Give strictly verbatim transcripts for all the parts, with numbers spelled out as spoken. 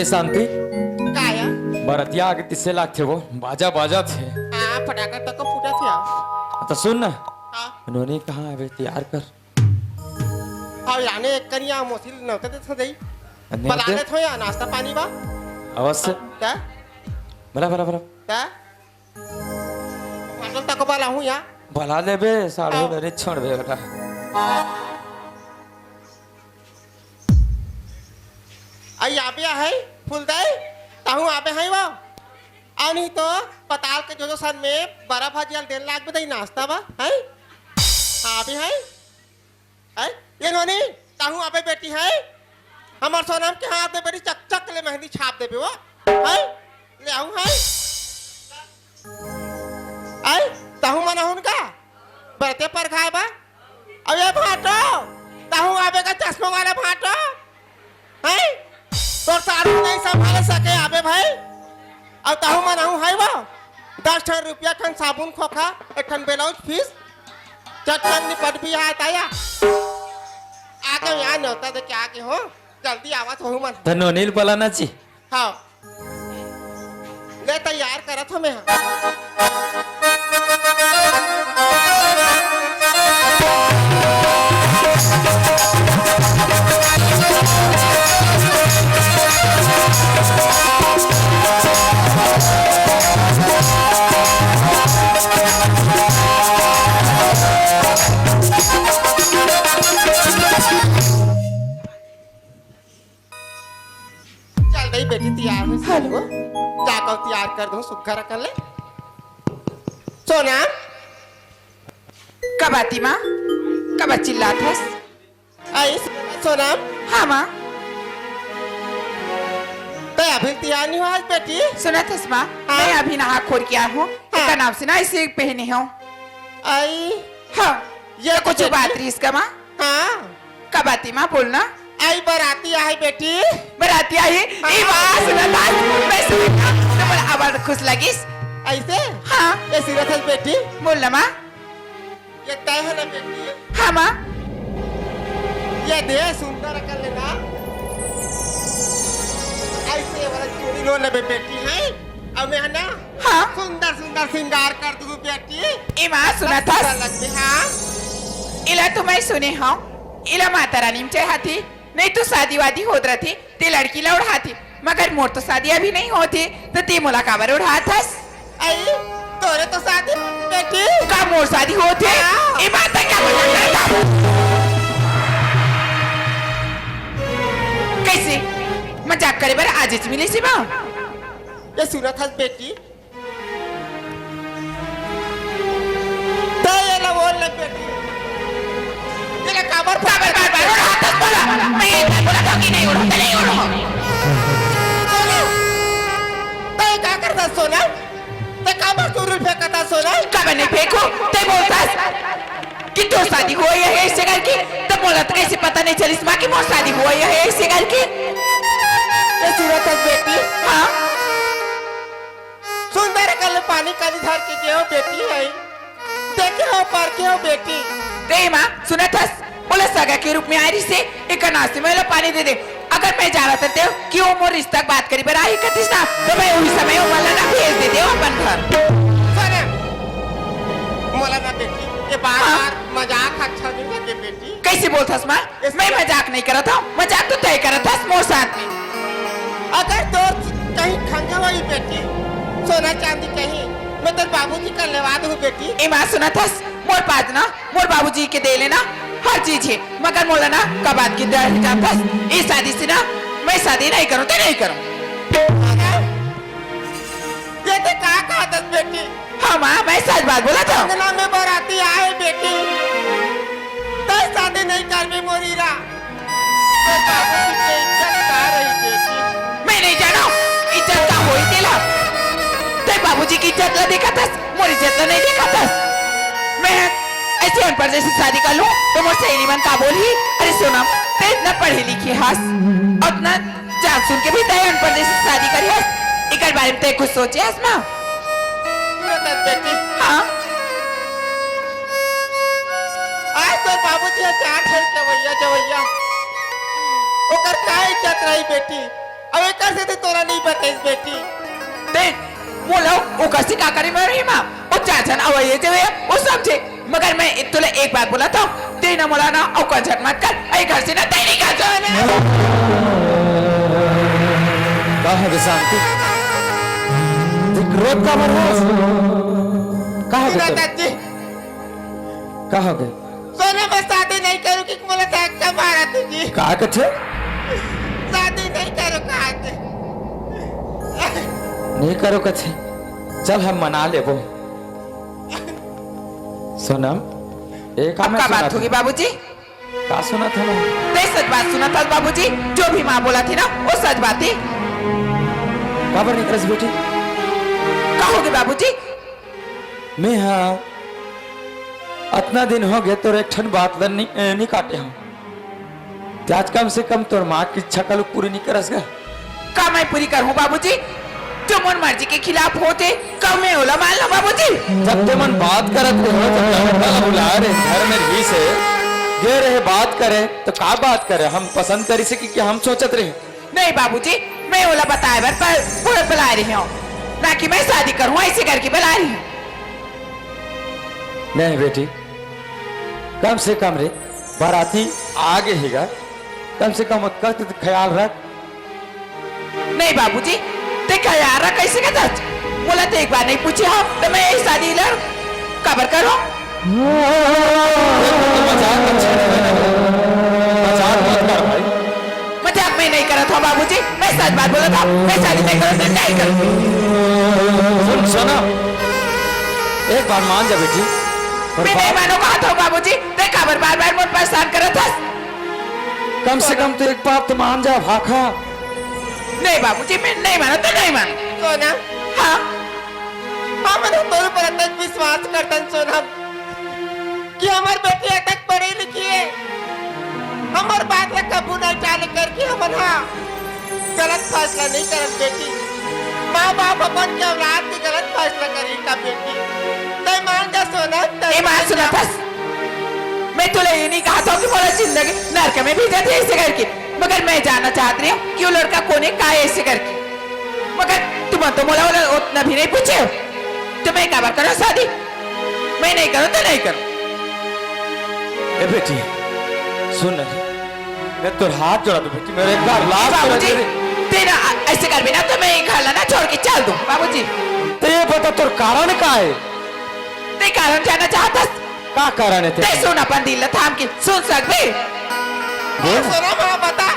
ए शांति, का या? बरतिया आगे तिसे लागथे वो, बाजा बाजत हे। हाँ, फटाका तक फूटत हे। तो सुन ना, हाँ। नोनी कहाँ हे बे, तियार कर। हाँ, याने एक कनिया मोसी ल नौते देत हो दई। नौते? बला लेत हो या नाश्ता पानी बा। अवश्य। हाँ, ता? बला, बला, बला। ता? होटल तक बला हूँ या। बला देबे, साढ़े हाँ। नरे छोड़बे बेटा। आई आबे है फूलदाई, तहूँ आबे है वो। अउ नहीं तो पताल के जो जो सन में बरा भजिया देन लाग बे दई नाश्ता बा, है? आबे है? है? ये नोनी, तहूँ आबे बेटी है? हमर सोनम के हाथ में बेटी चक चक ले मेहंदी छाप देबे वो, है? ले आऊँ है? आई, तहूँ मन हुन का? बरते पर खाए बा? अब ये भाटो, तहूँ आबे का चश्मा वाला भाटो? हैं? तोर साधु नहीं संभाले सके आबे भाई? अब तहूँ मन आहूँ है वो? दस ठन रुपया, ठन साबुन खोखा, एक ठन ब्लाउज पीस, चटकन निपट भी आता या। आगे यहाँ न्योता दे के आगे हो, जल्दी आवा तहूँ मन। धनो नील पलाना ची। हाँ। ले तैयार करत हो मैं हा। चल रही बेटी, तैयार हो हेलो। जाकर तैयार कर दो सुग्घर कर ले। सोनम। कब आती माँ? कब चिल्लात हस? आई सोनम। हाँ माँ। तो अभी तैयार नहीं हो आज बेटी? सुनत हस माँ, हाँ। मैं अभी नहा खोर के आया हूँ। हाँ। एकर नाम से ना ऐसे पहने हूँ। आई। हाँ। ये ये कुछ बेटी। बात रही इसका माँ? हाँ। कब आती माँ, बोलना। आई बराती आहे बेटी। बराती आहे? हाँ। ई बात सुना था, मैं सुना था, तो बड़ा आवाज खुश लगिस। ऐसे? हाँ। ये सूरत है बेटी। बोलना माँ। ये तय है ना बेटी? हाँ माँ। ये दे सुंदर कर लेना। ऐसे वाला चूड़ी लो ना बे-, बेटी है। अब मैं है ना हाँ। सुंदर सुंदर श्रृंगार कर दूँ बेटी। ई माँ सुनत हस? लगते हाँ। इला तो मैं सुने हूँ, इला माता रानी में चाहती, नहीं तो शादी वादी होत रहती, ते लड़की ला ओढ़ाती, मगर मोर तो शादी अभी नहीं होती, तो ते मोला काबर ओढ़ात हस? आई, तोरे तो शादी होती बेटी। का मोर शादी होत हे? हाँ। ई बात है क्या मजाक करत हस? कैसे? मजाक करे बर आज मिली सी माँ? ये सूरत हस बेटी, तैं एला बोल ले बेटी। एला काबर काबर बार-बार ओढ़ाथस बोला? मैं ये बोला था कि नहीं ओढ़ो, नहीं ओढ़ो। सोना, तैं का करता सोना? तैं काबर चुरुल फेंकता सोना? काबर नहीं फेंकू? तैं बोलता कि तोर शादी हुआ ये है इससे करके, तब बोला तो कैसे पता नहीं चलिस माँ कि मोर शादी हुआ ये है इससे करके? ये सूरत है बेटी। हाँ। सुंदर कल पानी कनी धर के गेव बेटी है, देखे हो पर के हो बेटी। ते माँ, सुनत हस, मोला सगा के रूप में आय रिसे, एकर नाते मैं ला पानी दे दे। अगर मैं जानत हतेव कि वो मोर रिश्ता के बात करी बर आही कतिस ना, तो मैं उही समय ओमन ला ना भेज देतेव अपन घर। सुने, मोला ना बेटी, ये बार हाँ। बार मजाक अच्छा नहीं लगे बेटी। कैसे बोलथस माँ? मैं मजाक नहीं करत हूँ, मजाक तो तैं करत हस मोर साथ में। अगर तोर कहीं खंगे होही बेटी, सोना चांदी कहीं, मैं तोर बाबूजी कर लेवा दूँ बेटी। ए माँ सुनत हस, मोर पास ना, मोर बाबूजी के दे लेना हर चीज है, मगर मोला ना कबात की दर जात हस, इस शादी से ना मैं शादी नहीं करूँ तो नहीं करूँ। ये ते का कहत हस बेटी? हाँ माँ, मैं सच बात बोलत हूँ। अंगना में बराती आए बेटी, तैं शादी नहीं करबे मोरी रा। तोर बाबूजी के इज्जत का रही बेटी? मैं नहीं जानव, इज्जत का होही तेला। तैं बाबूजी की इज्जत ला देखत हस, मोर इज्जत ला नहीं देखत हस। मैं ऐसे अनपढ़ जैसे शादी कर लूँ, तो मोर सहेली मन का बोलही, "अरे सोनम, तैं इतना पढ़े लिखे हस, और इतना जान सुन के भी तैं अनपढ़ जैसे शादी करे हस, एकर बारे में तैं कुछ सोचे हस माँ?" रतन बेटी। हाँ। आज तोर बाबूजी ह चार ठन जवैया, जवैया। ओकर का इज्जत रही बेटी? अब एकर से तो तोला नहीं बताइस बेटी। ते मोला ओकर से का करे मेर ही माँ? वो चार झन अवइया जे हे, वो सब झे। मगर मैं तोला एक बात बोलत हँव, ते ना मोला ना अउ कंझट मत कर, ए घर से ना ते निकल जा। का होगे शांति? तैं क्रोध काबर हस? का होगे सुना तोर? चाची। का होगे? सोनम, मैं शादी नहीं करूँ कि मोला धक्का मारत हे जी। का कथे? शादी नहीं करूँ कथे। नहीं करो कथे। चल हम मना लेबो। सोनम, ए का अब मैं का बात सुनत होगे हँव? बाबूजी? का सुनत हँव मैं? ते सच बात सुनत हस बाबूजी, जो भी माँ बोलत हे ना, वो सच बात हे। काबर नहीं करस बेटी? का होगे बाबूजी? मैं हा अतना दिन होगे तोर एक ठन बात ल नी, ए, नी काटे हँव। ते आज कम से कम तोर माँ के इच्छा का ल पूरी नहीं करस गा? का मैं पूरी करहूँ बाबूजी? जो मोर मर्जी के खिलाफ होथे, का मैं ओला मान लूँ बाबूजी? जब ते मन बात करत रहे हो, जब लड़का ला बुलाए रहे, घर में रहिस हे, गे रहे बात करे, त का बात करे? हम पसंद करिस हे कि, कि हम सोचत रहे? नहीं बाबूजी, मैं ओला बताए बर प-, प-, बुलाए रहे हँव, ना कि मैं शादी करहूँ, अइसे करके बुलाए रहे हँव। नहीं बेटी, कम से कम रे, बाराती आगे हे गा, कम से कम ओतका तो ख्याल रख। नहीं बाबूजी, ते ख्याल रख कइसे के दस? मोला ते एक बार नहीं पूछे हव, त मैं ए शादी ला काबर करहूँ? देख, तू मजाक मत छेड़, मजाक मत कर भाई। मजाक मैं नहीं करत हँव बाबूजी, मैं सच बात बोलत हँव, मैं शादी नहीं करत हँव, नहीं करत हँव। सुन, सोनम, एक बार मान जा बेटी। और मैं नहीं बात मानों कहत हँव बाबूजी, ते काबर बार-बार मोला परेशान करत हस? कम से कम तो एक बात तो मान जा, भाखा। नहीं बाबूजी, मैं नहीं मानों, तो नहीं मानों। सोनम। हाँ। हमन तोर ऊपर अतक विश्वास करथन सोनम, कि हमर बेटी अतक पढ़ी लिखी हे, हमर बात ला कभू नहीं टाले करके हमन हा गलत फैसला नहीं करन बेटी। माँ बाप अपन के औलाद के गलत फैसला करही का बेटी? तैं मान जा सोनम, तैं ए माँ मान जा। सुनत हस, मैं तोला ये नहीं कहत हँव कि मोला जिंदगी नरक में भेजत हे अइसे करके, मगर मैं जानना चाहत रहे हँव कि वो लड़का कोन हे, का हे अइसे करके। मगर तुमन तो मोला ओला ओतना भी नहीं पूछे हो, त मैं काबर करँव शादी? मैं नहीं करँव त नहीं करँव। ए बेटी, सुन ना रे, मैं तोर हाथ जोड़त हँव बेटी, मेरे एक बार लात बाबूजी, तें ना अइसे करबे ना त मैं ए घर ला ना छोड़ के चल दूँ बाबूजी। त ये बता तोर कारण का हे? तें कारण जानना चाहत हस? का कारण हे तेरे? तें सुन अपन दिल ला थाम के, सुन सकबे? बोल। सोनम, हाँ बता,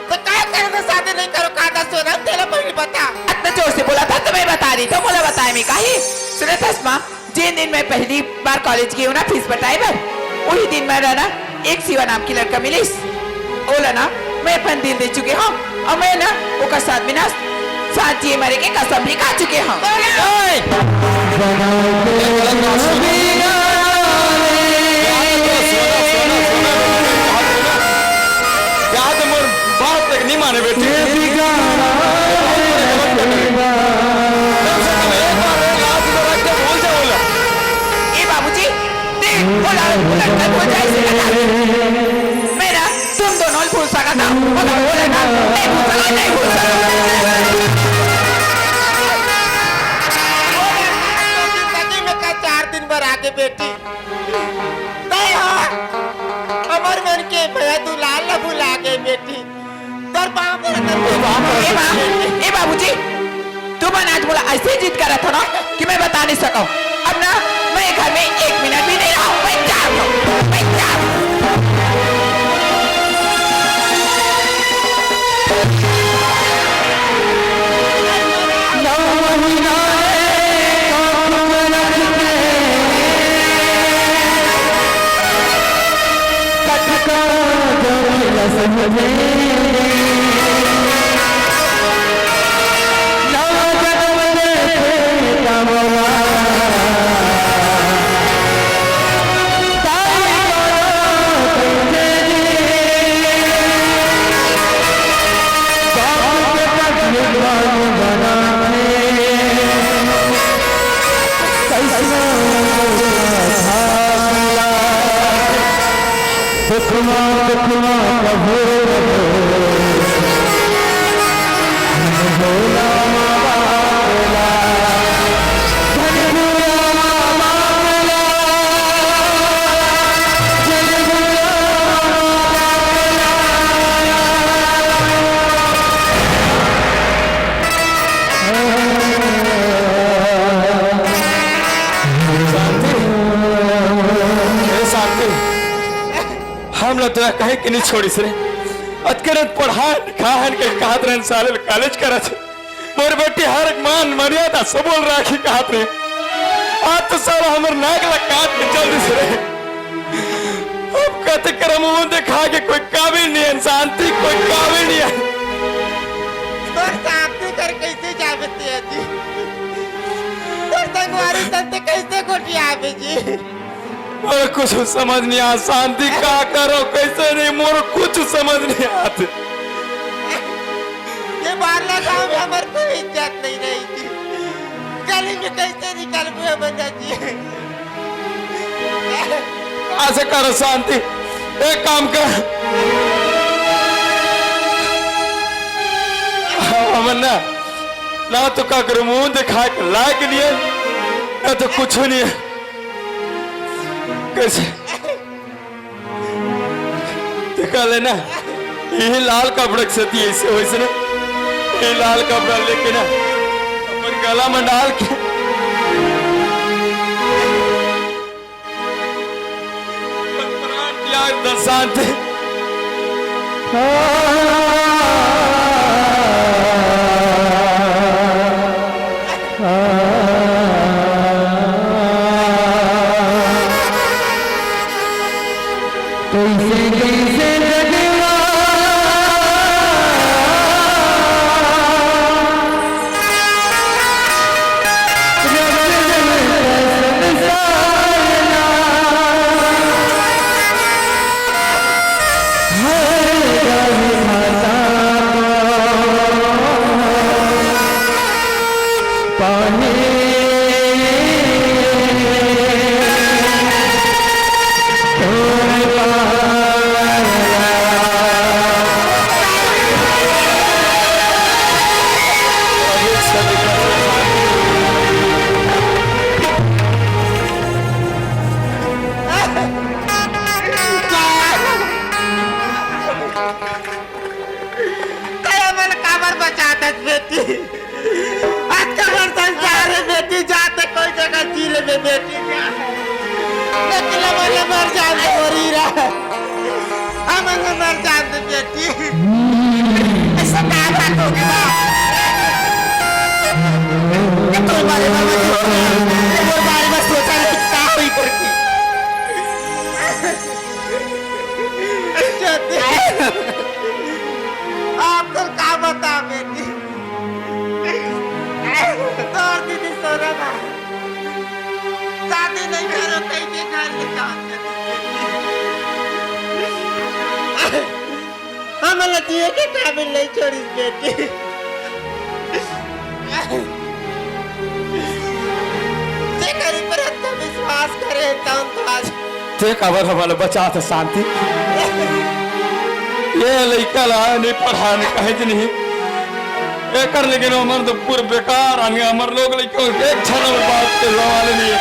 त का कारण से शादी नहीं करों का दा सोनम, तेला पहली बता। अतना जोर से बोलत हस त मैं बता देथँव, मोला बताए में का हे? सुनत हस माँ, जेन दिन मैं पहली बार कॉलेज गे हँव ना फीस पटाए बर, उही दिन मैं ना एक शिवा नाम के लड़का मिलिस, ओला ना मैं अपन दिल दे चुके हँव, अउ मैं ना ओकर साथ में ना साथ जिए मरे के कसम भी खा चुके हँव। ए! याद मोर बात तक नहीं माने बेटी। कम से कम एक बार रे लाज में रख के भूल जा ओला। ए बाबूजी, देख, ओला, ओला कल हो जाए से बता। मैं ना तुम दोनों भूल सकता, मगर ओला ना नहीं भूल सकता, नहीं भूल सकता। जिंदगी में का चार दिन बर आगे बेटी। तैं हा हमर मन के भैया दुलार ला भुला गे बेटी। तोर पाँव परत हँव। ए बा-, ए बाबूजी, तुमन आज मोला अइसे जिद करत हो ना कि मैं बता नहीं सकँव। अब ना मैं घर में एक मिनट भी नहीं रहँव, मैं जात हँव, मैं जात हँव। हमला तो कहे के नहीं छोड़िस रे। अतके रन पढ़ा लिखा हन के कहत रहन साले ल कॉलेज करत हे। मोर बेटी हर एक मान मर्यादा सबोल राखी कहत रे। आज तो साला हमर नाक ला काट के चल दिस रे। अब कते करम मुंह दिखा के कोई काबिल नहीं है, शांति कोई काबिल नहीं है। तोर शांति कर कैसे जाबे ते जी? तोर संगवारी संते कैसे गोठियाबे जी? मोर कुछ समझ नहीं आ, शांति का करो, कैसे नहीं, मोर कुछ समझ नहीं आत। ये बारला गांव में हमर कोई इज्जत नहीं रही थी। गली में कैसे निकलबे बंदा जी? ऐसे करो शांति, एक काम कर, हमन ना, ना तो का करो, मुंह दिखा के लायक नहीं है, ना तो कुछ नहीं है। कैसे? ते कह लेना, ये लाल कपड़ा के सेती ऐसे वैसे ना, ये लाल कपड़ा लेके ना, अपन गला में डाल के, अपन प्राण त्याग दे शांति। कैसे कैसे जगवा तै हमन काबर बचात हस बेटी? आज काबर संसार हे बेटी, जाते कोई जगह जी लेबे बेटी, जा। लेकिन हमन मर जान दे मोरी रा। हमन मर जान दे बेटी। ऐसा का बात हो गया? ये तो बारे में मत सोच। ये वो बारे में सोचा नहीं, क्या हुई करके? ज्योति, आप तो का बता बेटी, तोर दीदी सोना बा, शादी नहीं करो कहीं के घर में काम कर। हमला जिए के काबिल नहीं छोड़िस बेटी। तेकर ऊपर अतना विश्वास करे तौन तो आज। ते काबर हमला बचात हस शांति? ये लइका ला नहीं पढ़ान कहे नहीं। एकर लेकिन हमर तो पूरे बेकार आने हमर लोग लइका एक क्षण में बात के सवाल नहीं है।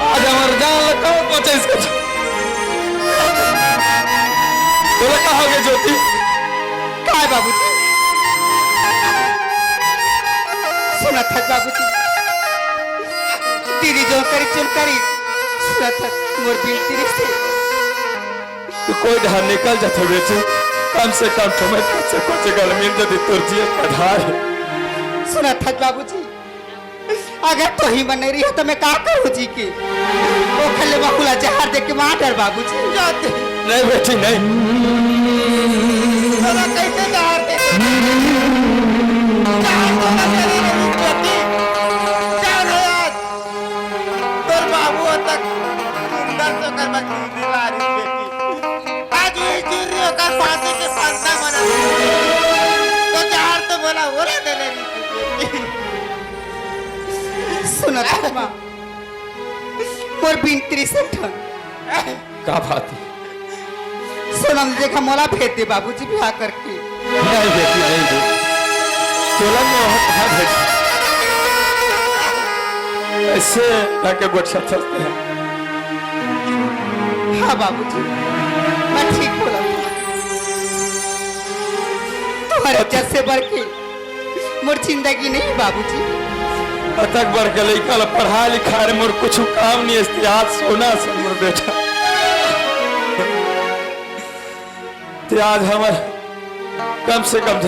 आज हमर जान लगा पहुंचे इसके। तोला का हो गया ज्योति? काय बाबूजी? सुनत हस बाबूजी, दीदी जो करी चुन करी, सुनत हस मोर बिनती रिहिसे। तू कोई डहर निकल जाथे बेटी, कम से कम तुम्हें कुछ कुछ गल मिल जाती तोर जिए का आधार। सुनत हस बाबूजी, अगर तोही मन नहीं रही तो मैं का करूँ जी के? ओखर ले बहू ला जहर दे के मार डर बाबूजी। जाते। नहीं बेटी, नहीं। तोला कैसे जहर दे? जहर तोला करे नहीं बेटी। जान हो आज। तोर बाबू तक सुंदर से ओकर बकरी दिला रही बेटी। आज ये चुर्री ओकर फांसी के फंदा बना। तो जहर तो बोला, ओला देले रही बेटी। सुनत हस माँ, मोर बिनती रिहिसे ठन। का बात है? सोनम देखा मोला भेज दे बाबूजी बिहाव करके। नहीं बेटी, नहीं दे। तोला मैं वहाँ कहाँ भेज? ऐसे ना के गोठियाथस। हाँ बाबूजी, मैं ठीक बोला। तुम्हारे जैसे बढ़ के मोर जिंदगी नहीं बाबूजी। अतक बड़ के लइका ला पढ़ा लिखा रे मोर कुछ काम नहीं, इसके आज सोना से मोर बेटा। ते आज हमर कम से कम